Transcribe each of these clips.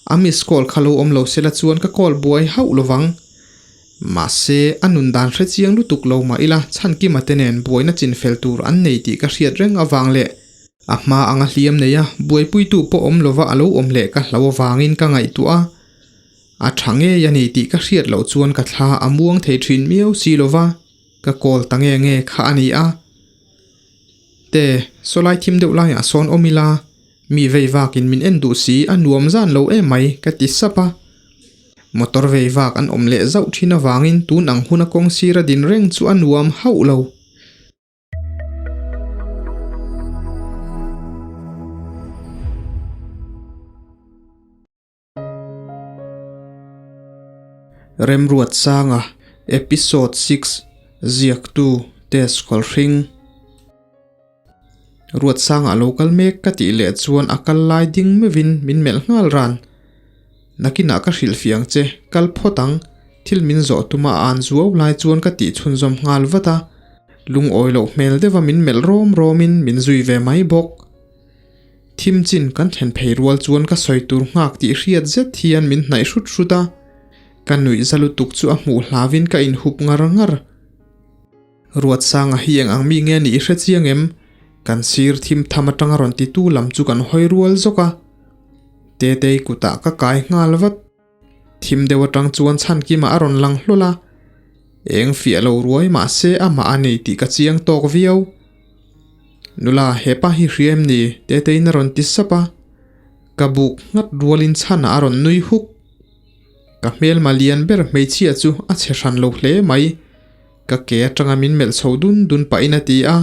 A miss call kha lo awm lo sela chuan ka call buai hauh lovang. Mahse, a nun dan hre chiang lutuk lo mah ila Chhankima te nen buaina chin fel tur an nei tih ka hriat reng avang leh a hma anga hliam nei a buaipuitu pawh awm lova a lo awm leh ka hlo avangin ka ngaihtuah a. A tha ngei a ni tih ka hriat loh chuan ka thla a muang thei thin miau si lova ka call ta nge nge kha a ni a. Te, sawlai thim deuh laiah sawn awm ila Mi vei vakin min en duh si, a nuam zan lo em mai, ka ti sap a. Motor vei vak an awm leh zauh thin avangin tun ang huna kawng sira din reng chu a nuam hauh lo. Remruatsanga, Episode 6, Ziaktu, Test Khawlhring. Ruatsanga a lo kal mek ka tih leh chuan a kal lai ding meuhin min melh nghal ran. Nakinah ka hrilhfiah ang che, kal phawt ang, thil min zawh tuma a an zuau lai chuan ka tih chhunzawm nghal vat a. Lungawi loh hmel deuha min melh rawm rawmin min zui ve mai bawk. Thim chin kan thlen phei rual chuan ka sawi tur nghak tih hriat zet hian min hnaih hrut hrut a, ka nuih za lutuk chu a hmuh hlauin ka inhup ngar ngar. Ruatsanga hi eng ang mi nge nih i hre chiang em? Kan sir thim tham atanga rawn titu lam chu kan hawi rual zawk a, Tetei kutah ka kai nghal vat. Thim deuh atang chuan chhankima a rawn lang hlawl a, eng fiah lo ruai mah se amah a nei tih ka chiang tawk viau. Nula, hepa hi hria em ni? Teteiin a rawn ti sap a, ka buk nghat rualin chhanah a rawn nui huk. Ka hmelma lian ber hmeichhia chu a chhe hran lo hle mai, ka ke atanga min melh chho dun dun pahin a ti a,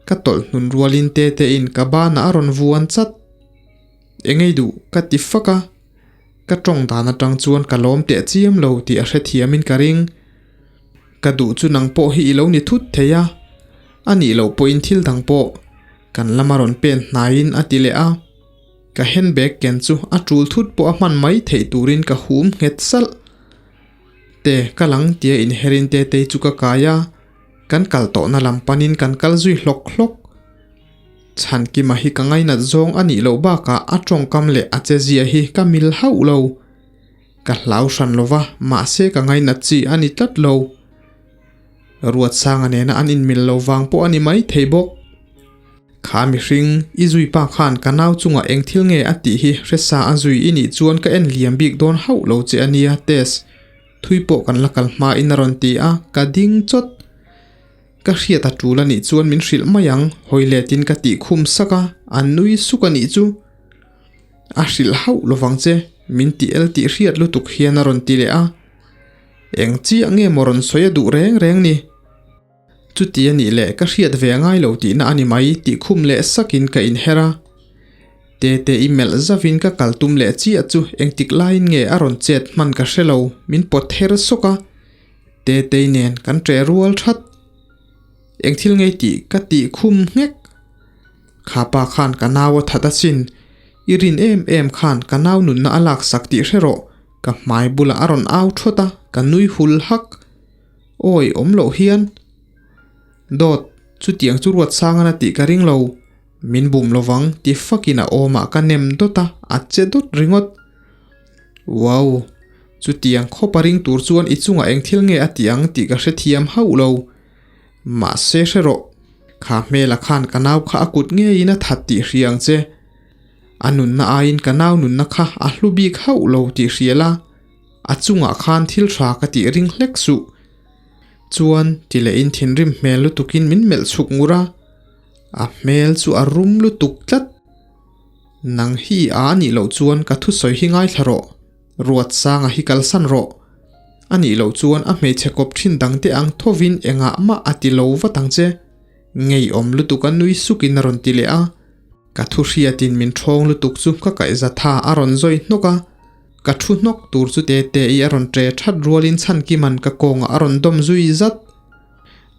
ka tawlh hnun rualin Teteiin ka banah a rawn vuan chat. Engei duh? ka ti fak a. Ka tawng dan atang chuan ka lawm teh chiam lo tih a hrethiamin ka ring. Ka duh chu nang pawh hi i lo ni thut thei a, a nih loh pawhin thil dang pawh kan lama rawn pen hnaiin a ti leh a. Ka handbag ken chu a tul thut pawh a hman mai theih turin ka hum nghet salh. Te ka lang tia inherin Tetei chu ka kai a, kan kal tawhna lam panin kan kal zui hlawk hlawk. Chhankima hi ka ngainat zawng a nih loh bakah a tawngkam leh a chezia hi ka mil hauh lo. Ka hlau hran lo va, mahse ka ngainat chi a ni tlat lo. Ruatsanga nena an inmil lo vang pawh a ni mai thei bawk. Kha mihring, i zui pa khan ka nau chungah eng thil nge a tih hi hresa a zui i nih chuan ka en liam bik dawn hauh lo che a nia, Tess. Thui pawh kan la kal hmain a rawn ti a, ka ding chawt. Ka hriat a tul a nih chuan min hrilh mai ang, hawi letin ka tih khum sak a, a nui suk a nih chu. A hrilh hauh lovang che, min ti el tih hriat lutuk hian a rawn ti leh a. Eng chiah nge maw rawn sawi a duh reng reng ni? Chuti a nih leh ka hriat ve a ngai lo tihna a ni mai tih khum leh sakin ka inher a. Tete i melh zavin ka kal tum leh chiah chu engtik laiin nge a rawn chet hman ka hre lo, min pawt her sawk a. Tetei nen kan ṭeh rual ṭhat. Eng thil ngei tih ka tih khum nghek. Kha pa khan ka nau a that asin. I rin em em khan ka nau nunna a laksak tih hre rawh. Ka hmai bulah a rawn au ṭhawt a, ka nui hul hak. Awi, awm loh hian. Dawt, chutiang chu Ruatsangan a tih ka ring lo. Min bum lovang ti fakin a awmah ka nem dawt a, a che dawt ringawt. Wow! Chutiang khawp a ring tur chuan i chungah eng thil nge a ti ang tih ka hrethiam hauh lo. Mahse hre rawh, kha hmela khan ka nau kha a kut ngeiin a that tih hria ang che. A nunna aiin ka nau nunna kha a hlu bik hauh lo tih hria la, a chungah khan thil tha ka tih ring hlek suh. Chuan ti lehin thinrim hmel lutukin min melh chhuk ngur a, a hmel chu a rum lutuk tlat. Nang hi a nih loh chuan ka thusawi hi ngaithla rawh. Ruatsanga hi kalsan rawh. A nih loh chuan a hmeichhe kawp thin dangte ang thovin engah mah a ti lo vat ang che. Ngeiawm lutuk a nui sukin a rawn ti leh a. Ka thu hriatin min ṭhawng lutuk chu ka kaihza tha a rawn zawi hnawk a. Ka thu hnawk tur chu Tete-i a rawn ṭe ṭhat rualin Chhankima'n ka kawngah a rawn dawm zui zat.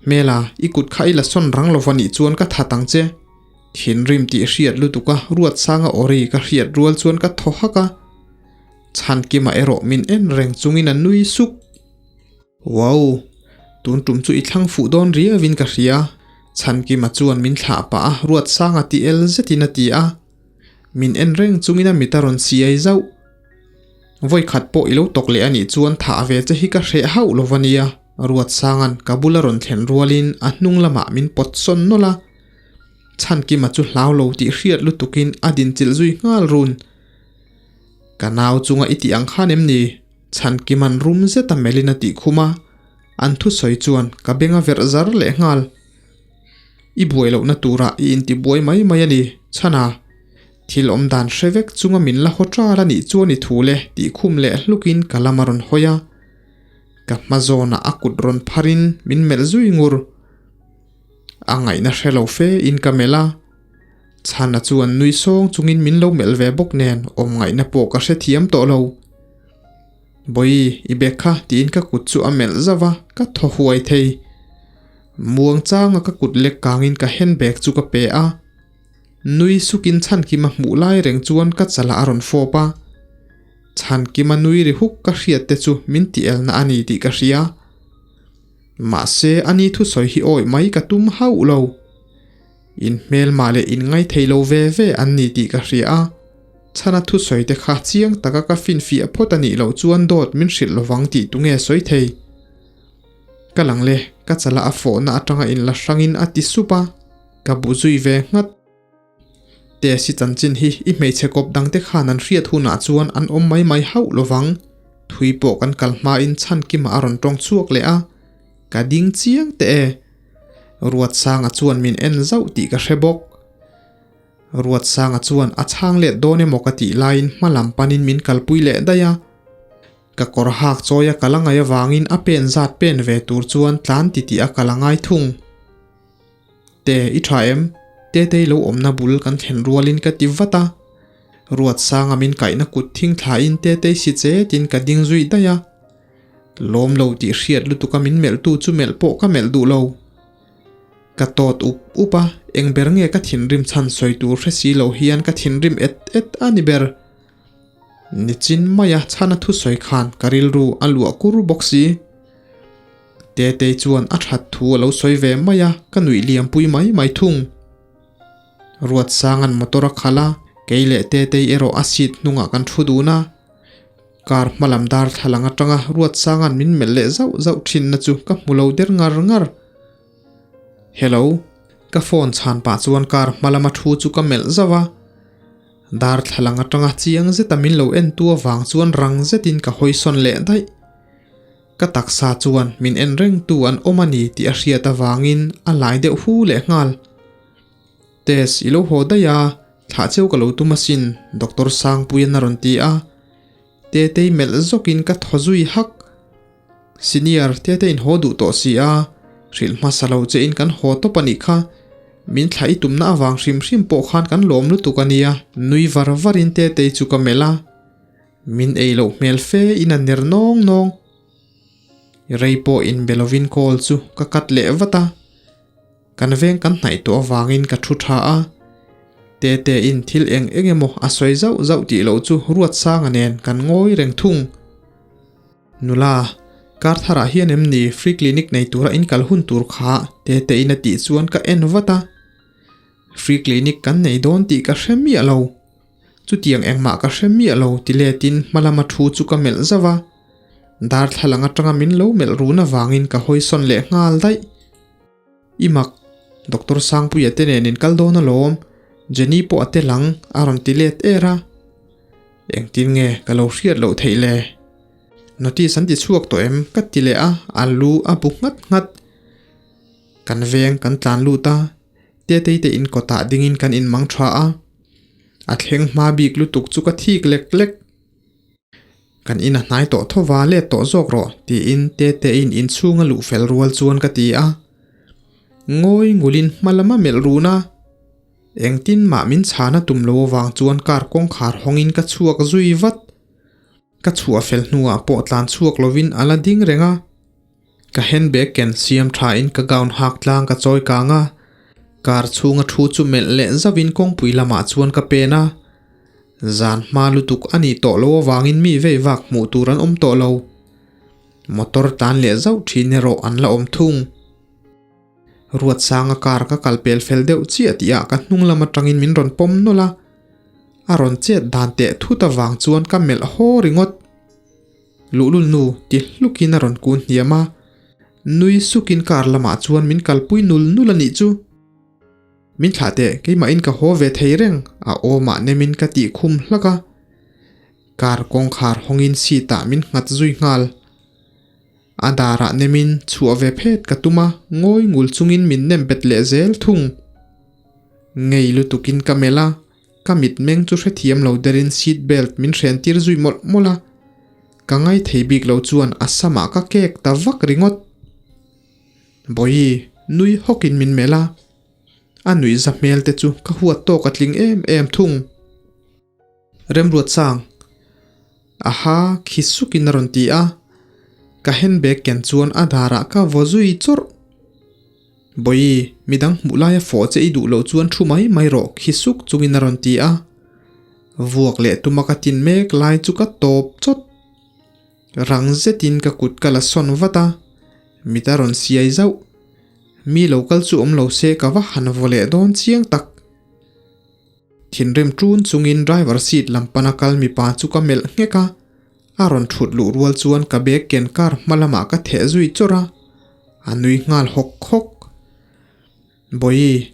Hmela, i kut kha i la sawn rang lo va nih chuan ka that ang che. Thinrim tih hriat lutuk a Ruatsanga awri ka hriat rual chuan ka thaw hak a. Chhankima erawh min en reng chungin a nui suk. Wow! Tun tum chu i thlang fuh dawn riauin ka hria. Chhankima chuan min thlah pah a, Ruatsanga ti el zetin a ti a. Min en reng chungin a mit a rawn siai zauh. Vawi khat pawh i lo tawk leh a nih chuan thah ve che hi ka hreh hauh lo va nia, Ruatsanga'n ka bula rawn thlen rualin a hnung lamah min pawt sawn nawlh a. Chhankima chu hlau lo tih hriat lutukin a dinchilh zui nghal run. Ka nau chunga i tih ang khan em ni? Chhankima'n rum zeta melhin a tih khum a, an thusawi chuan ka beng a verh zar leh nghal. I buai lohna turah i intibuai mai mai a ni, Chhana. Thil awm dan hre vek chunga min la haw ṭal a nih chuan i thu le tih khum leh hlukin ka lam a rawn hawi a. Ka hma zawnah a kut rawn pharin min melh zui ngur. A ngaihna hre lo fe in ka melh a. Chhana chuan nui sawng chungin min lo melh ve bawk nen awm ngaihna pawh ka hrethiam tawh lo. Bawi, i bek kha tiin ka kut chu a melh zauh a, ka thaw huai thei. Muang changa ka kut lek kangin ka handbag chu ka pe a. Nui sukin Chhankima hmuh lai reng chuan ka chalah a rawn fawp a. Chhankima nui ri huk ka hriat te chu min ti elna a ni tih ka hria. Mahse, ani thusawi hi awih mai ka tum hauh lo. In hmelmah leh in ngaithei lo ve ve an ni tih ka hria a. Chhana thusawi te kha chiang taka ka finfiah phawt a nih loh chuan dawt min hrilh lovang tih tunge sawi thei. Ka lang le, ka chala a fawhna atanga inla hrangin a ti sup a. Ka bu zui ve nghat. Tesi chanchin hi i hmeichhe kawp dangte khan an hriat hunah chuan an awm mai mai hauh lovang. Thui pawh kan kal hmain Chhankima a rawn tawng chhuak leh a, ka ding chiang teh e. Ruatsanga chuan min en zauh tih ka hre bawk. Ruatsanga chuan a chhang let dawn emaw ka tih laiin hma lam panin min kalpui leh daih a. Ka kawr hak chawi a kal a ngaih avangin a pen zat pen ve tur chuan tlan titih a kal a ngai thung. Te, i tha em? Tetei lo awmna bul kan thlen rualin ka ti vat a. Ruatsanga min kaihna kut thing thlain Tetei si chetin ka ding zui daih a. Lawm lo tih hriat lutuka min melhtu chu melh pawh ka melh duh lo. Ka tawt up up a, eng ber nge ka thinrim chhan sawi tur hre si lo hian ka thinrim et et a ni ber. Nichin maia chhana thusawi khan ka rilru a luah kur bawk si. Tetei chuan a that thu a lo sawi ve mai a, ka nuih liam pui mai mai thung. Ruatsanga'n motor a khalh a, kei leh Tetei erawh a seat hnungah kan thu dun a. Car hma lam darthlalang atanga Ruatsanga'n min melh leh zauh zauh thinna chu ka hmu lo der ngar ngar. Hello, ka phone chhan pah chuan car hma lama thu chu ka melh zauh a. Darthlalang atanga chiang zeta min lo en tu avang chuan rang zetin ka hawi sawn leh daih. Ka taksa chuan min en reng tu an awm a ni tih a hriat avangin a lai deuh hu leh nghal. Tess i lo haw daih a, thlah cheu ka lo tum asin, Doctor Sangpuian a rawn ti a. Tetei melh zawkin ka thaw zui hak. Senior, Tetei'n haw duh tawh si a, hrilh hmasa lo che in kan haw tawp a nih kha. Min thlah i tumna avang hrim hrim pawh khan kan lawm lutuk a nia, nui var varin Tetei chu ka melh a. Min ei loh hmel fe in a ner nawng nawng. Rei pawh inbe lovin call chu ka cut leh vat a. Kan veng kan hnaih tawh avangin ka thu tha a. Tete in thil eng eng emaw a sawi zauh zauh tih loh chu Ruatsanga nen kan ngawi reng thung. Nula, kar tharah hian em ni free clinic nei tura in kal hun tur kha Tete in a tih chuan ka en vat a. Free clinic kan nei dawn tih ka hre miah lo. Chutiang engmah ka hre miah lo ti letin hma lama thu chu ka melh zauh a, darthlalang atanga min lo melh run avangin ka hawi sawn leh nghal daih. I mak, Doctor Sangpuia te nen in kal dawn alawm, Jenny pawh a tel ang a rawn ti let er a. Engtin nge ka lo hriat loh theih le? Notice an ti chhuak tawh em? ka ti leh a, a lu a bu nghat nghat. Kan veng kan tlan lut a, Tetei te in kawtah dingin kan inmang tha a, a thleng hma bik lutuk chu ka thik lek lek. Kan in a hnai tawh tho va let tawh zawk rawh tiin Teteiin inchhung a luh fel rual chuan ka ti a. Ngawi ngulin hma lama melh run a, engtin mah min chhan a tum lo avang chuan car kawngkhar hawngin ka chhuak zui vat. Ka chhuah fel hnuah pawh tlan chhuak lovin a la ding reng a. Ka handbag ken siam tha in ka gown hak tlang ka chawi kang a, car chhunga thu chu melh leh zauh in kawngpui lamah chuan ka pen a. Zan hma lutuk a nih tawh lo avangin mi vei vak hmuh tur an awm tawh lo. Motor tlan leh zauh thin erawh an la awm thung. Ruatsanga car ka kal pel fel deuh chiah tih ah ka hnung lam atangin min rawn pawm nawlh a, a rawn chet dan teh thut avang chuan ka melh haw ringawt. Luhlul nu ti hlukin a rawn kun hniam a, nui sukin car lamah chuan min kalpui nul nul a nih chu. Min thlah teh, keimahin ka haw ve thei reng, a awmah nemin ka tih khum hlak a. Car kawngkhar hawngin seat ah min nghat zui nghal. A darah nemin chhuah ve phet ka tum a, ngawi ngul chungin min nem bet leh zel thung. Ngei lutukin ka melh a, ka mitmeng chu hrethiam lo derin seat belt min hren tir zui mawlh mawlh a. Ka ngaithei bik lo chuan a samah ka kek ta vak ringawt. Bawihi, nui hawkin min melh a, a nuihza hmel te chu ka huat tawk a tling em em thung. Remruat sang, Aha, khi sukin a rawn ti a, ka handbag ken chuan a darah ka vaw zui chawrh. Bawihi, midang hmuh laia fawh che i duh loh chuan thu mai mai rawh, khi suk chungin a rawn ti a. Vuak leh tuma ka tin mek lai chu ka tawp chawt. Rang zetin ka kut ka la sawn vat a, mit a rawn siai zauh. Mi lo kal chu awm lo se ka va han vaw leh dawn chiang tak. Thinrim ṭun chungin driver seat lam pana kal mipa chu ka melh nghek a, a rawn ṭhut luh rual chuan ka bag ken car hma lamah ka theh zui chawrh a, a nui nghal hawk hawk. Bawihi,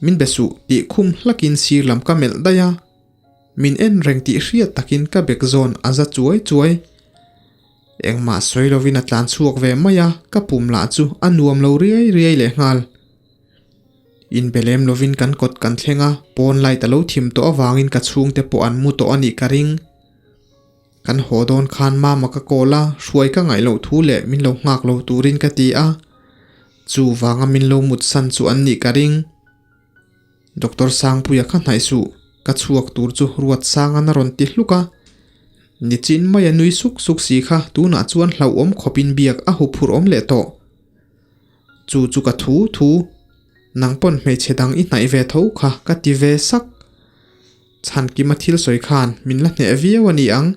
min be suh tih khum hlakin sir lam ka melh daih a, min en reng tih hriat takin ka bag zawn a za chuai chuai. Engmah sawi lovin a tlan chhuak ve mai a, ka pum lah chu a nuam lo riai riai lehnghal. Inbe lem lovin kan kawt kan thleng a, pawn light a lo thim tawh avangin ka chhungte pawh an mu tawh a nih ka ring. Kan haw dawn khan mama ka call a, hruai ka ngaih loh thu leh min lo nghak lo turin ka ti a, chuvanga min lo mut san chu an nih ka ring. Doctor Sangpuia kha hnaih suh, ka chhuak tur chu Ruatsangan a rawn ti hluk a. Nichin mai a nui suk suk si kha tunah chuan hlauhawm khawpin biak a huphurh awm leh tawh. Chu chu ka thu thu, nang pawn hmeichhe dang i hnaih ve tho kha ka ti ve sak. Chhankima thil sawi khan min la hneh viau a ni ang,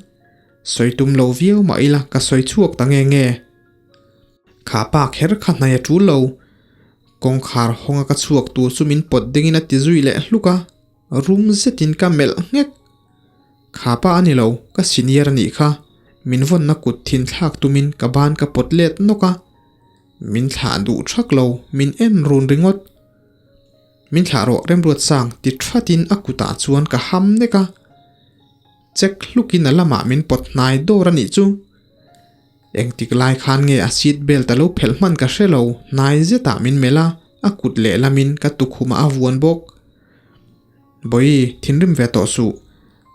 sawi tum lo viau mah ila ka sawi chhuak ta nge nge. Kha pa kher kha hnaih a tul lo, kawngkhar hawnga ka chhuak tur chu min pawt dingin a ti zui leh hluk a, rum zetin ka melh nghek. Kha pa a ni lo, ka senior a nih kha, min vawnna kut thin thlak tumin ka ban ka pawt let nawk a. Min thlah duh thak lo, min en run ringawt. Min thlah rawh Remruat sang ti thatin a kutah chuan ka ham nek a. Check hlukin a lamah min pawt hnai dawr a nih chu. Engtik lai khan nge a seat belt a lo phelh hman ka hre lo, hnai zetah min melh a, a kut lehlamin ka tukhumah a vuan bawk. Bawihi, thinrim ve tawh suh.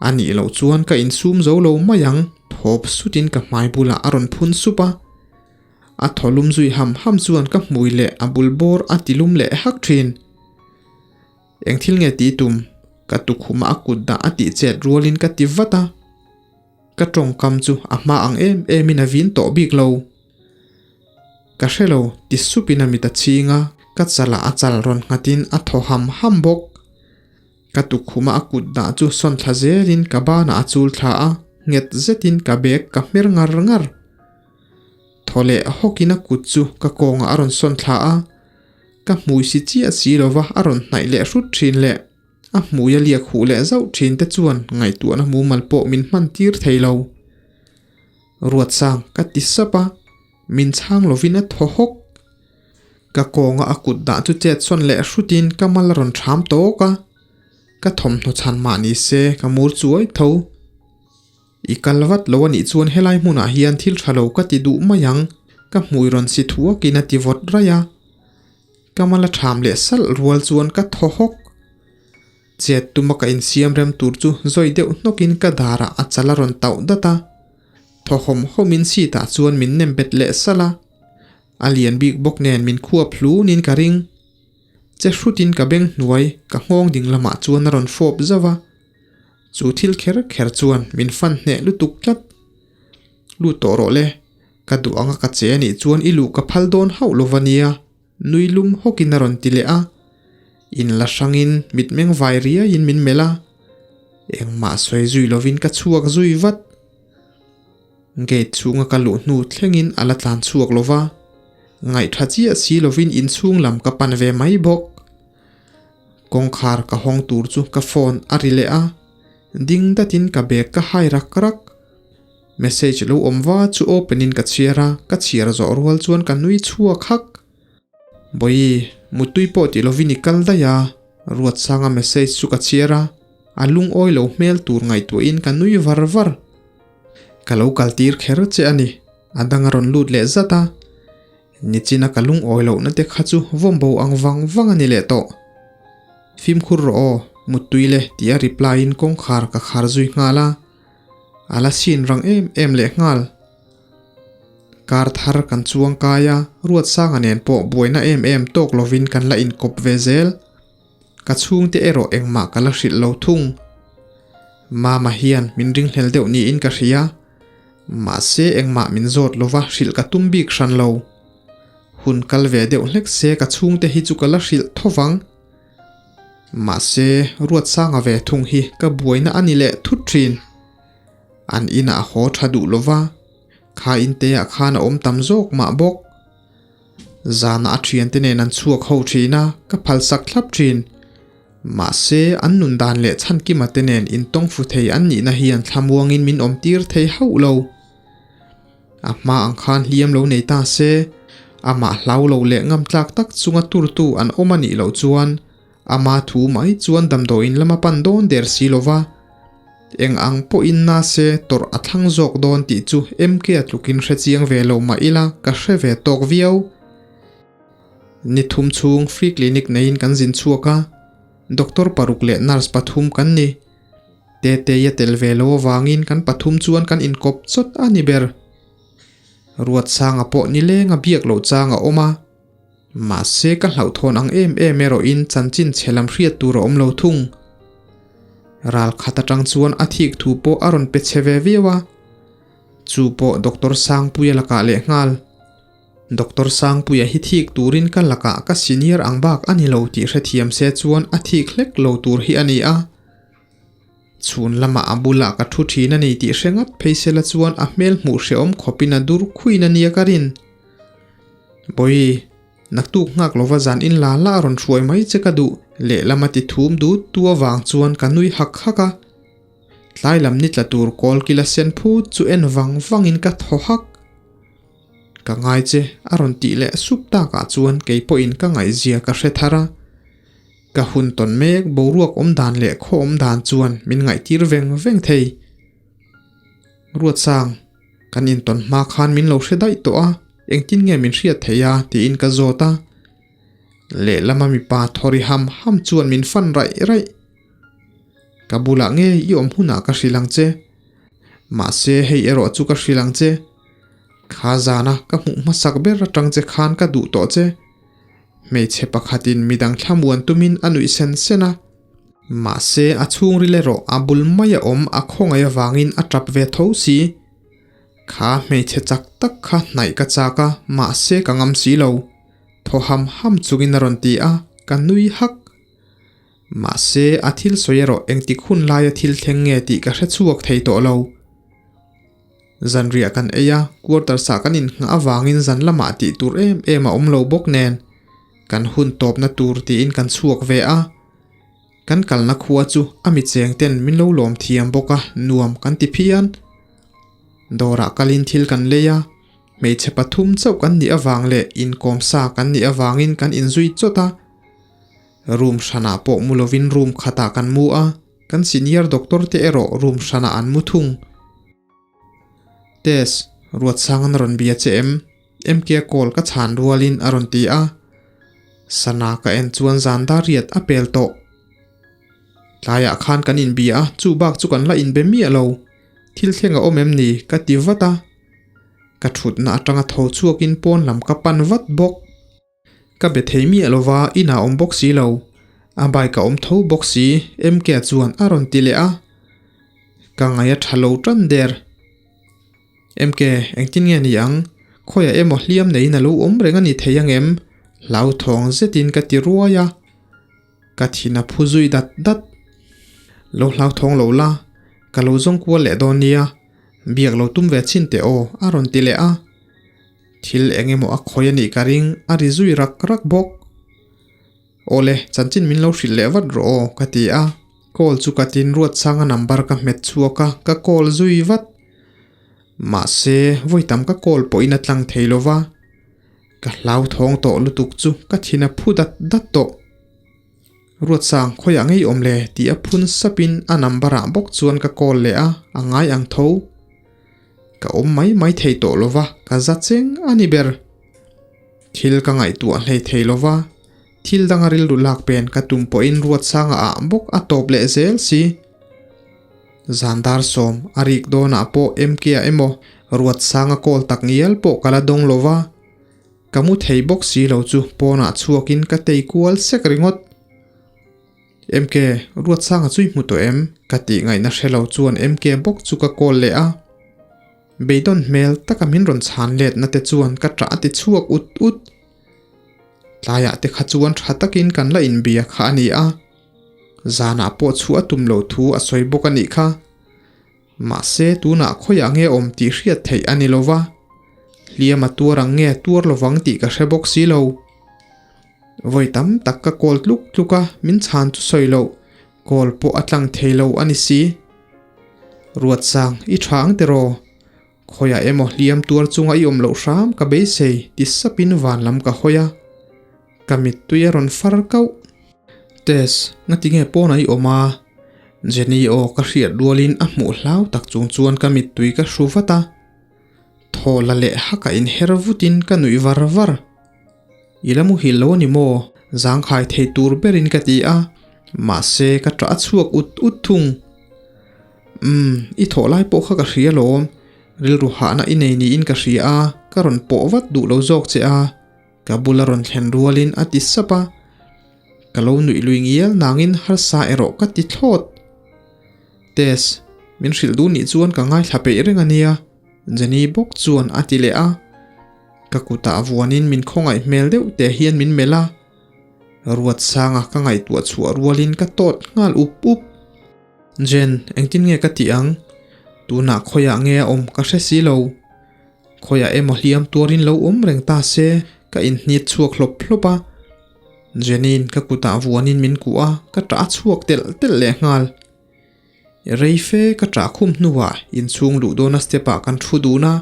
A nih loh chuan ka insum zo lo mai ang, thawp sutin ka hmai bulah a rawn phun sup a. A thaw lum zui ham ham chuan ka hmui leh a bul bawr a ti lum leh hak thin. Eng thil nge tih tum? Ka tukhumah a kut dah a tih chet rualin ka ti vat a. Ka tawngkam chu a hma ang em emin a vin tawh bik lo. Ka hre lo, ti supin a mit a chhing a, ka chalah a chal rawn nghatin a thaw ham ham bawk. Ka tukhuma a kut dah chu sawn thla zelin ka banah a chul thla a, nghet zetin ka bag ka hmer ngar ngar. Thaw leh hawkin a kut chu ka kawngah a rawn sawn thla a, ka hmui si chiah si lova a rawn hnaih leh hrut thin leh a hmui a liak huh leh zauh thin te chuan ngaihtuahna mumal pawh min hman tir thei lo. Ruatsang ka ti sap a, min chhang lovin a thaw hawk. Ka kawnga a kut dah chu chet sawn leh hrutin ka mal a rawn ṭham tawk a, ka thawmhnaw chhan mah ni se ka mur chuai tho. I kal vat lo a nih chuan helai hmunah hian thil ṭha lo ka ti duh mai ang, ka hmui rawn si thuakin a ti vawt raih a. Ka mal a ṭham leh salh rual chuan ka thaw hawk. Chet tuma ka insiam rem tur chu zawi deuh hnawkin ka darah a chal a rawn tauh dat a. Thaw hawm hawmin seat ah chuan min nem bet leh salh a. A lian bik bawk nen min khuap hlunin ka ring. Che hrutin ka beng hnuai ka nghawng ding lamah chuan a rawn fawp zauh a. Chu thil kher kher chuan min fan hneh lutuk tlat. Lut tawh rawh le, ka duh anga ka che anih chuan i luh ka phal dawn hauh lo va nia. Nui lum hawkin a rawn ti leh a, in la hrangin mitmeng vai riaiin min melh a, engmah sawi zui lovin ka chhuak zui vat. Gate chhunga ka luh hnu thlengin a la tlan chhuak lo va, ngaihtha chiah si lovin inchhung lam ka pan ve mai bawk. Kawngkhar ka hawng tur chu ka phone a ri leh a, ding datin ka bag ka hai rak rak. Message lo awm va chu open in ka chhiar a, ka chhiar zawh rual chuan ka nui chhuak hak. Bawi, muttui pawh ti lovin i kal daih a, Ruatsanga message chu ka chhiar a, a lungawi lo hmel tur ngaihtuahin ka nui var var. Ka lo kal tir kher che a ni, a dang a rawn lut leh zat a. Nichina ka lungawi lohna te kha chu vawm bo ang vang vang a ni leh tawh. Fimkhur rawh aw, muttui le tia reply in kawngkhar ka khar zui nghal a. A la sin rang em em leh nghal. Kar thar kan chuang kai a, Ruatsanga nen pawh buaina em em tawk lovin kan la inkawp ve zel. Ka chhungte erawh engmah ka la hrilh lo thung. Mama hian min ringhlel deuh niin ka hria. Mahse engmah min zawt lova hrilh ka tum bik hran lo. Hun kal ve deuh hlek se ka chhungte hi chu ka la hrilh tho vang. Mahse Ruatsanga ve thung hi ka buaina a ni leh thut thin. An inah a haw tha duh lova, kha inteah khan a awm tam zawk mah bawk. Zanah a thiante nen an chhuak ho thin a, ka phalsak thlap thin. Mahse, an nun dan leh chhankima te nen intawng fu thei an nihna hian thlamuangin min awm tir thei hauh lo. A hma ang khan hliam lo nei ta se, amah hlau lo leh ngamtlak tak chunga turtu an awm a nih loh chuan Ama thu mai chuan damdawiin lama pan dawn der si lo va, eng ang pawhin na se tawrh a thlang zawk dawn tih chu MK a tlukin hre chiang ve lo mah ila ka hre ve tawk viau. Ni thum chhung free clinic neiin kan zin chhuak a, doctor paruk leh nurse pathum kan ni. Tetei a tel ve lo avangin kan pathum chuan kan inkawp chawt a ni ber. Ruatsanga pawh nileng a biak loh chang a awm a. Mahse ka hlauhthawn ang em em erawhin chanchin chhe lam hriat tur a awm lo thung. Ral khat atang chuan a thik thu pawh a rawn pe chhe ve viau a. Chu pawh Doctor Sangpuia lakah leh nghal. Doctor Sangpuia hi thik turin ka lakah ka senior ang bak a ni lo tih hrethiam se chuan a thik hlek lo tur hi a ni a. Chhun lamah a bulah ka thu thin a ni tih hre ngat phei sela chuan a hmel hmuh hrehawm khawpin a dur khuin a nia ka rin. Bawi, naktuk nghak lova zan in la la a rawn hruai mai che ka duh, lehlam a ti thum dut tu avang chuan ka nui hak hak a. Tlai lam ni tla tur kawl kila sen phut chu en vang vangin ka thaw hak. Ka ngai che a rawn tih leh sup takah chuan kei pawhin ka ngaihzia ka hre thar a. Ka hun tawn mek boruak awm dan leh khaw awm dan chuan min ngaihtir veng veng thei. Ruatsang, kan intawn hma khan min lo hre daih tawh a, engtin nge min hriat theih a tiin ka zawt a. Lehlama mipa thawri ham ham chuan min fan raih raih. Ka bulah nge i awm hunah ka hrilh ang che. Mahse hei erawh chu ka hrilh ang che. Kha zana ka hmuh hmasak ber atang che khan ka duh tawh che. Hmeichhe pakhatin midang thlamuan tumin a nuih sen sen a. Mahse a chhungril erawh a bul mai a awm a khawngaih avangin a tap ve tho si. Kha hmeichhe chak tak kha hnaih ka chak a, mahse ka ngam si lo. Thaw ham ham chungin a rawn ti a, ka nui hak. Mahse a thil sawi erawh engtik hun laia thil thleng nge tih ka hre chhuak thei tawh lo. Zanriah kan ei a, quarters ah kan inngah avangin zan lamah tih tur em em a awm lo bawk nen kan hun tawpna tur tiin kan chhuak ve a. Kan kalna khua chu a mi cheng ten min lo lawm thiam bawk a, nuam kan ti phian. Dawrah kalin thil kan lei a, hmeichhe pathum chauh kan nih avang leh inkawm sa kan nih avangin kan inzui chawt a. Room hranah pawh mu lovin room khatah kan mu a. Kan senior doctor te erawh room hranah an mu thung. Tess, Ruatsang an rawn bia che em? MK call ka chhan rualin a rawn ti a. Sana ka en chuan zan dar riat a pel tawh. Tlaiah khan kan inbia a, chu bak chu kan la inbe miah lo. Thil thleng a awm em ni? ka ti vat a. Ka thutna atanga tho chhuakin pawn lam ka pan vat bawk. Ka be thei miah lova inah awm bawk si lo, a bike a awm tho bawk si MK chuan a rawn ti leh a, ka ngaih a tha lo tan der. MK, engtin nge ni ang? Khawiah emaw hliam neiin a lo awm reng a ni thei ang em? Hlauthawng zetin ka ti ruai a, ka thin a phu zui dat dat. Lo hlauthawng lo la, ka lo zawng kual leh dawn nia, biak lo tum ve chhin teh aw a rawn ti leh a. Thil eng emaw a khawi a nih ka ring, a ri zui rak rak bawk. Awle, chanchin min lo hrilh leh vat rawh aw, ka ti a. Call chu ka tin Ruatsanga number ka hmet chhuak a, ka call zui vat. Mahse, vawi tam ka call pawhin a tlang thei lo va, ka hlauthawng tawh lutuk chu ka thin a phu dat dat tawh. Ruatsang khawiah ngei awm le tih a phun sapin a number ah bawk chuan ka call leh a, a ngai ang tho. Ka awm mai mai thei tawh lo va, ka za cheng a ni ber. Thil ka ngaihtuah hlei thei lo va, thil danga rilru lak pen ka tum pawhin Ruatsanga ah bawk a tawp leh zel si. Zan dar sawm a rik dawnah pawh MK ah emaw Ruatsanga call tak ngial pawh ka la dawng lo va, Ka mu thei bawk si lo chu pawnah chhuakin ka tei kual sek ringawt. MK, Ruatsanga chu i hmu tawh em? Ka tih ngaihna hre lo chuan MK bawk chu ka call leh a. Beidawn hmel taka min rawn chhan letna te chuan ka ṭah a ti chhuak ut ut. Tlaiah te kha chuan ṭha takin kan la inbia kha a ni a. Zanah pawh chhuah a tum lo thu a sawi bawk a nih kha. Mahse, tunah khawiah nge awm tih hriat theih a ni lo va, hliam a tuar ang nge tuar lovang tih ka hre bawk si lo. Vawi tam tak ka call tluk tluk a, min chhan chu sawi loh, call pawh a tlang thei lo a ni si. Ruatsang, i tha ang tiraw? Khawiah emaw hliam tuar chunga i awm loh hram ka beisei ti sapin van lam ka hawi a, ka mittui a rawn far kauh. Tess, ngati nge pawnah i awm a? Jenny aw ka hriat rualin a hmuh hlau tak chung chuan ka mittui ka hru vat a. Thaw la leh haka inher vutin ka nuih var var. I la muhil lo a ni maw? Zangkhai thei tur berin ka ti a, mahse ka ṭah a chhuak ut ut thung. Umm, i thawh lai pawh kha ka hria lawm, rilru hahna i nei niin ka hria a, ka rawn pawh vat duh lo zawk che a, ka bula rawn thlen rualin a ti sap a. Ka lo nuih lui ngial nangin harsa erawh ka ti thlawt. Tess, min hrilh duh nih chuan ka ngaithla peih reng a nia. Jenny bawk chuan a ti leh a, ka kutah vuanin min khawngaih hmel deuh teh hian min melh a, Ruatsanga ka ngaihtuah chhuah rualin ka tawt nghal up up. Jen, engtin nge ka tih ang? Tunah khawiah nge a awm ka hre si lo. Khawiah emaw hliam tuarin lo awm reng ta se ka inhnit chhuak hlawp hlawp a. Jenny-in ka kutah vuanin min kuh a, ka ṭah a chhuak telh telh leh nghal. Rei fe ka ṭah khum hnuah inchhung luh dawna step ah kan thu dun a,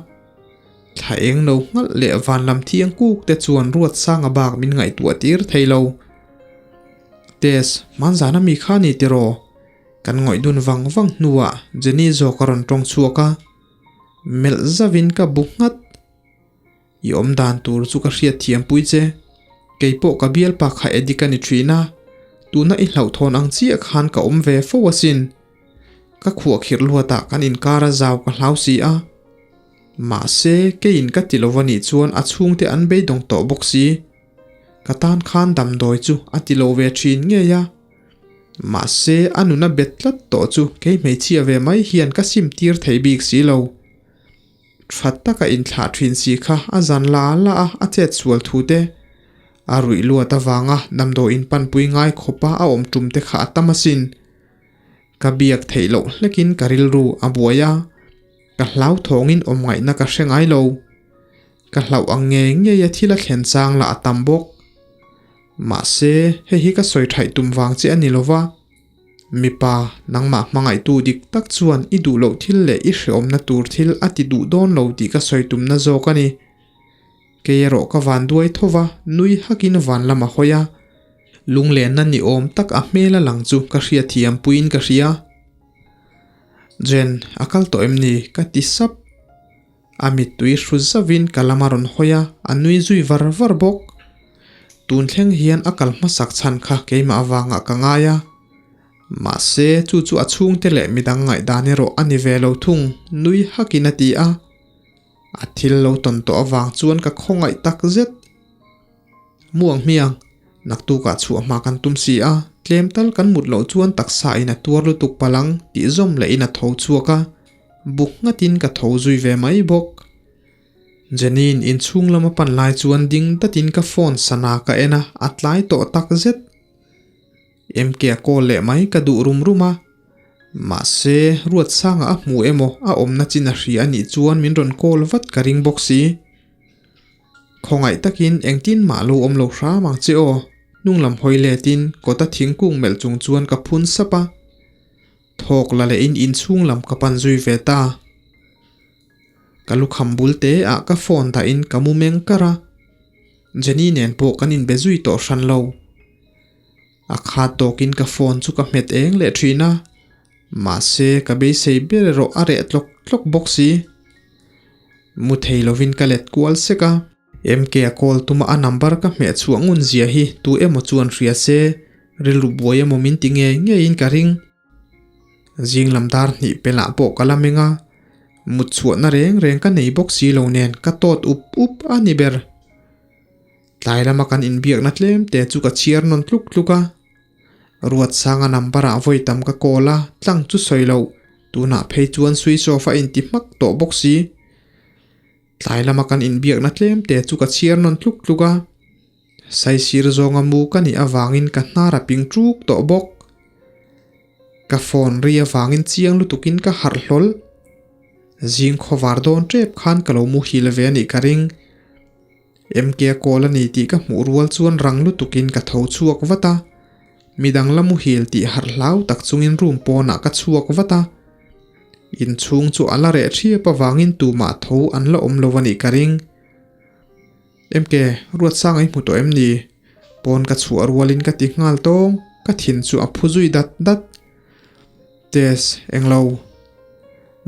thla eng lo nghalh leh van lam thiang kuk te chuan Ruatsanga bak min ngaihtuah tir thei lo. Tess, hmanzana mi kha ni tiraw? Kan ngawih dun vang vang hnuah Jenny zawk a rawn tawng chhuak a, melh zauhin ka bu nghat. I awm dan tur chu ka hriat thiam pui che. Kei pawh ka bialpa kha Eddie ka ni thin a, tuna i hlauhthawn ang chiah khan ka awm ve fo asin. Ka khuahkhirh luatah kan inkar a zau ka hlau si a. Mahse, keiin ka ti lo a nih chuan a chhungte an beidawng tawh bawk si. Ka tan khan damdawi chu a ti lo ve thin ngei a. Mahse, a nuna bet tlat tawh chu kei hmeichhia ve mai hian ka sim tir thei bik si lo. Tha taka inthlah thin si kha a zan la la a, a chet sual thu te, a ruih luat avanga damdawi in panpui ngai khawpa a awm tum te kha a tam asin. Ka biak theih loh hlekin ka rilru a buai a, ka hlauthawngin awm ngaihna ka hre ngai lo. Ka hlauh ang ngei ngei a thil a thlen chang lah a tam bawk. Mahse, hei hi ka sawi thaih tum vang che a ni lo va. Mipa, nangmah hmangaihtu dik tak chuan i duh loh thil leh i hreawmna tur thil a ti duh dawn lo tih ka sawi tumna zawk a ni. Kei erawh ka van duai tho va, nui hakin van lam a hawi a. Lunglenna ni awm tak a hmel a lang chu ka hriatthiam puiin ka hria. Jen, a kal tawh em ni? ka ti sap. A mittui hru zauhin ka lam a rawn hawi a, a nui zui var var bawk. Tun thleng hian a kal hmasak chhan kha keimah avangah ka ngai a. Mahse, chu chu a chhungte leh midang ngaihdan erawh a ni ve lo thung, nui hakin a ti a. A thil lo tawn tawh avang chuan ka khawngaih tak zet. Mu ang hmiang, naktukah chhuah hma kan tum si a, tlem tal kan mut loh chuan taksa in a tuar lutuk palh ang tih zawm leh in a tho chhuak a, buk nghatin ka tho zui ve mai bawk. Jenny-in inchhung lam a pan lai chuan ding datin ka phone sana ka en a, a tlai tawh tak zet. MK a call leh mai ka duh rum rum a, mahse Ruatsanga a hmu emaw a awmna chin a hria anih chuan min rawn call vat ka ring bawk si. Khawngaih takin engtin mah lo awm lo hram ang che aw, hnung lam hawi letin kawta thingkung melh chung chuan ka phun sap a. Thawk la lehin inchhung lam ka pan zui ve ta. Ka lukham bul te ah ka phone dah in ka mu meng kar a. Jenny nen pawh kan inbe zui tawh hran lo. A khat tawkin ka phone chu ka hmet eng leh thin a, mahse ka beisei ber erawh a reh tlawk tlawk bawk si. Mu thei lovin ka let kual sek a. MK a call tuma a number ka hmeh chhuah ngun zia hi tu emaw chuan hria se, rilru buai emaw min ti ngei ngeiin ka ring. Zing lam dar hnih pelah pawh ka la meng a, mut chhuahna reng reng ka nei bawk si lo nen ka tawt up up a ni ber. Tlai lama kan inbiakna tlem te chu ka chhiar nawn tluk tluk a. Ruatsanga number ah vawi tam ka call a, tlang chu sawi loh, tunah phei chuan switch off a inti hmak tawh bawk si. Tlai lama kan inbiakna tlem te chu ka chhiar nawn tluk tluk a. Saisir zawnga mu ka nih avangin ka hnar a ping ṭuk tawh bawk. Ka phone ri avangin chiang lutukin ka harh hlawl. Zing khawvar dawn ṭep khan ka lo muhil ve a nih ka ring. MK a call a ni tih ka hmuh rual chuan rang lutukin ka tho chhuak vat a. Midang la muhil tih harh hlau tak chungin room pawnah ka chhuak vat a. Inchhung chu a la reh ṭhiap avangin tumah tho an la awm lo a nih ka ring. MK, Ruatsanga i hmu tawh em ni? Pawn ka chhuah rualin ka ti nghal tawng, ka thin chu a phu zui dat dat. Tess, englo.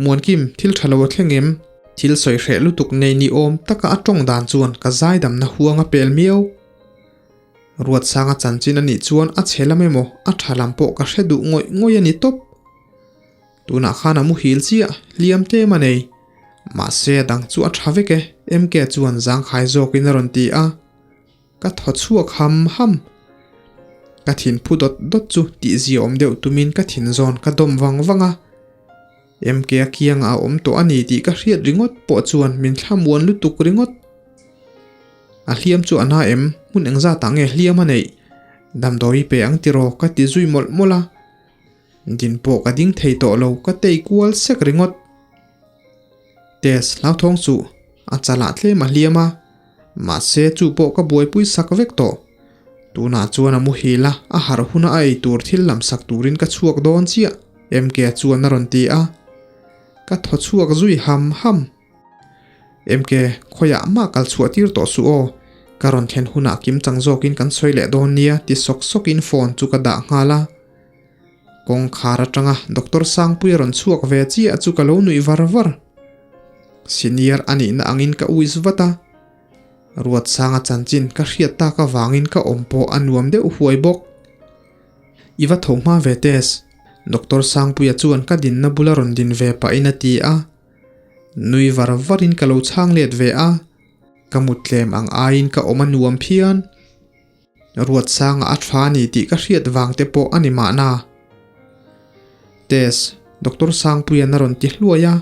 Muankim, thil tha lo a thleng em? Thil sawi hreh lutuk nei ni awm taka a tawng dan chuan ka zaidamna huang a pel miau. Ruatsanga chanchin a nih chuan a chhe lam emaw a tha lam pawh ka hre duh ngawih ngawih a ni tawp. Tunah khan a muhil chiah, hliam tlem a nei. Mahse a dang chu a tha vek e, MK chuan zangkhai zawkin a rawn ti a. Ka thaw chhuak ham ham. Ka thin phu dawt dawt chu tihzia awm deuh tumin ka thin zawn ka dawm vang vang a. MK a kiangah a awm tawh a ni tih ka hriat ringawt pawh chuan min thlamuan lutuk ringawt. A hliam chu a na em? Hmun engzatah nge hliam a neih? Damdawi pe ang tiraw ka ti zui mawlh mawlh a. Din pawh ka ding thei tawh lo, ka tei kual sek ringawt. Tess hlauthawng chu a chalah tlem a hliam a, mahse chu pawh ka buaipui sak vek tawh. Tunah chuan a muhil a, a harh huna a ei tur thil lam sak turin ka chhuak dawn chiah, MK chuan a rawn ti a. Ka thaw chhuak zui ham ham. MK, khawiah mah kal chhuah tir tawh suh aw, ka rawn thlen hunah kim chang zawkin kan sawi leh dawn nia ti sawk sawkin phone chu ka dah nghal a. Kawngkhar atanga Doctor Sangpuia rawn chhuak ve chiah chu ka lo nuih var var. Senior a nihna angin ka uis vat a, Ruatsanga chanchin ka hriat tak avangin ka awm pawh a nuam deuh huai bawk. I va tho hma ve Tess, Doctor Sangpuia chuan ka dinna bula rawn din ve pahin a ti a. Nui var varin ka lo chhang let ve a, ka mut tlem ang aiin ka awm a nuam phian. Ruatsanga a tha ni tih ka hriat vang te pawh a ni mahna. Tess, Doctor Sangpuia'n a rawn ti hluai a.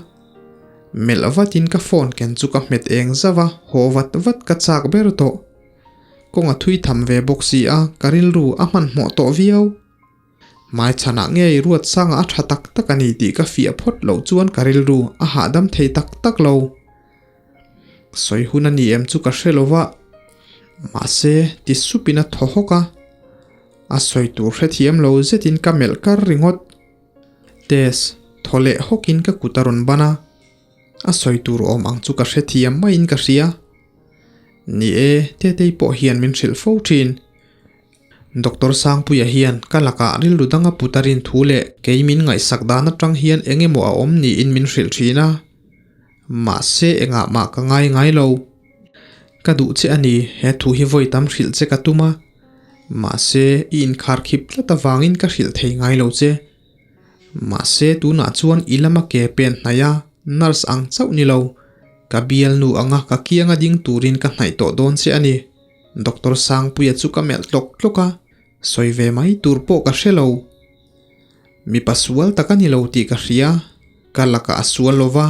Melh vatin ka phone ken chu ka hmet eng zauh a, haw vat vat ka chak ber tawh. Kawng a thui tham ve bawk si a, ka rilru a hmanhmawh tawh viau. Hmaichhanah ngei Ruatsanga a tha tak tak a ni tih ka fiah phawt loh chuan ka rilru a hahdam thei tak tak lo. Sawi hun a ni em chu ka hre lo va, mahse ti supin a thaw hawk a, a sawi tur hrethiam lo zetin ka melh kar ringawt. Tess, thaw leh hawkin ka kut a rawn ban a, a sawi tur awm ang chu ka hrethiam maiin ka hria. Ni e, Tetei pawh hian min hrilh fo thin. Doctor Sangpuia hian ka lakah rilru danga put a rin thu leh kei min ngaihsak dan atang hian eng emaw a awm niin min hrilh thin a. Mahse engah mah ka ngai ngai lo. Ka duh che a ni, he thu hi vawi tam hrilh che ka tum a. Mahse i inkhar khip tlat avangin ka hrilh thei ngai lo che. Mahse tunah chuan i lama ke pen hnaih a, nurse ang chauh ni lo. Ka bialnu anga ka kianga ding turin ka hnaih tawh dawn che a ni. Doctor Sangpuia chu ka melh tlawk tlawk a, sawi ve mai tur pawh ka hre lo. Mipa sual tak a ni lo tih ka hria, ka lakah a sual lo va,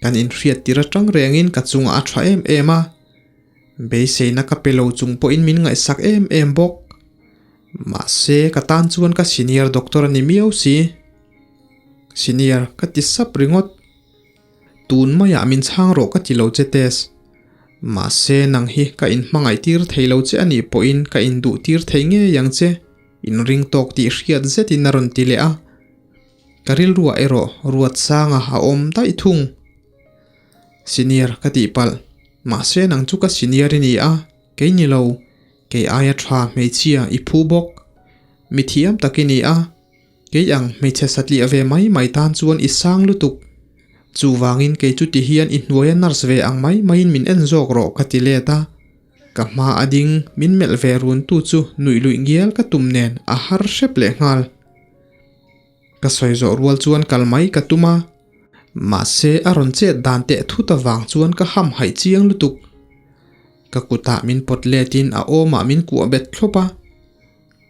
kan inhriat tir atang rengin ka chungah a tha em em a, beiseina ka pe lo chung pawhin min ngaihsak em em bawk. Mahse ka tan chuan ka senior doctor a ni miau si. Senior ka ti sap ringawt. Tun maiah min chhang rawh ka ti lo che Tess. Mahse nang hi ka inhmangaih tir thei lo che anih pawhin ka induh tir thei ngei ang che, inring tawk tih hriat zetin a rawn ti leh a. Ka rilruah erawh Ruatsanga a awm daih thung. Senior ka tih palh. Mahse nang chu ka senior i ni a, kei ni lo. Kei aia tha hmeichhia i phu bawk. Mi thiam tak i ni a, kei ang hmeichhe satliah ve mai mai tan chuan i sang lutuk. Chuvangin kei chu ti hian i hnuaia nurse ve ang mai maiin min en zawk rawh ka ti let a. Ka hma a ding min melh ve run tu chu nuih luih ngial ka tum nen a har hrep leh nghal. Ka sawi zawh rual chuan kal mai ka tum a, mahse a rawn chet dan teh thut avang chuan ka ham haih chiang lutuk. Ka kutah min pawt letin a awmah min kuah bet thlawp a,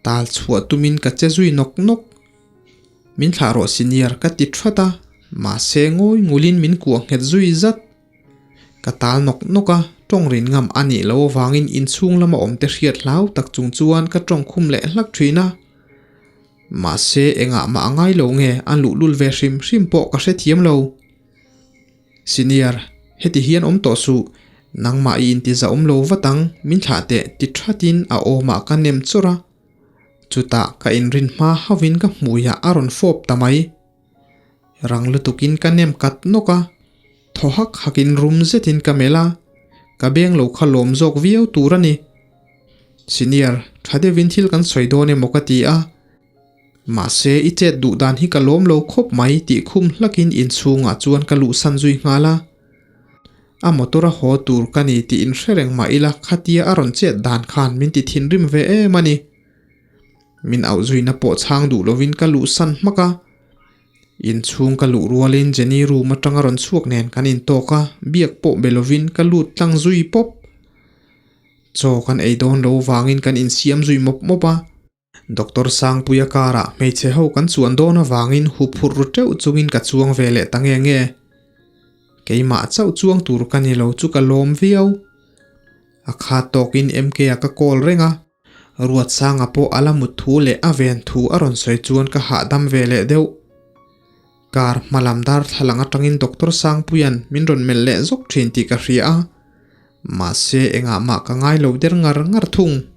tal chhuah tumin ka che zui nawk nawk. Min thlah rawh senior ka ti that a, mahse ngawi ngulin min kuah nghet zui zat. Ka tal nawk nawk a, tawng rin ngam a nih loh avangin inchhung lama awmte hriat hlau tak chung chuan ka tawng khum leh hlak thin a. Mahse engah mah a ngai lo nge a luhlul ve hrim hrim pawh ka hrethiam lo. Senior, heti hian awm tawh suh, nangmah i intiza awm lo vat ang, min thlah teh ti thatin a awmah ka nem chawrh a. Chutah ka inrin hma hauhin ka hmuiah a rawn fawp ta mai. Rang lutukin ka nem kat nawk a, thaw hak hakin rum zetin ka melh a, ka beng lo kha lawm zawk viau tur a ni. Senior, tha deuhin thil kan sawi dawn emaw ka ti a, mahse i chet duh dan hi ka lawm lo khawp mai tih khum hlakin inchhungah chuan ka luhsan zui nghal a. A motor a haw tur ka ni tih inhre reng mah ila khatia a rawn chet dan khan min ti thinrim ve em a ni. Min auh zuina pawh chhang duh lovin ka luhsan hmak a. Inchhung ka luh rualin Jenny room atanga rawn chhuak nen kan intawk a, biak pawh be lovin ka lut tlang zui pawp. Chaw kan ei dawn lo vangin kan insiam zui mawp mawp a. Doctor Sangpuia karah hmeichhe ho kan chuan dawn avangin huphurh ru teuh chungin ka chuang ve leh ta nge nge. Keimah chauh chuang tur ka ni lo chu ka lawm viau. A khat tawkin MK-a ka call reng a. Ruatsanga pawh a la mut thu leh a ven thu a rawn sawi chuan ka hahdam ve leh deuh. Kar hma lam darthlalang atangin Doctor Sangpuia'n min rawn melh leh zawk thin tih ka hria a, mahse engah mah ka ngai lo der ngar ngar thung.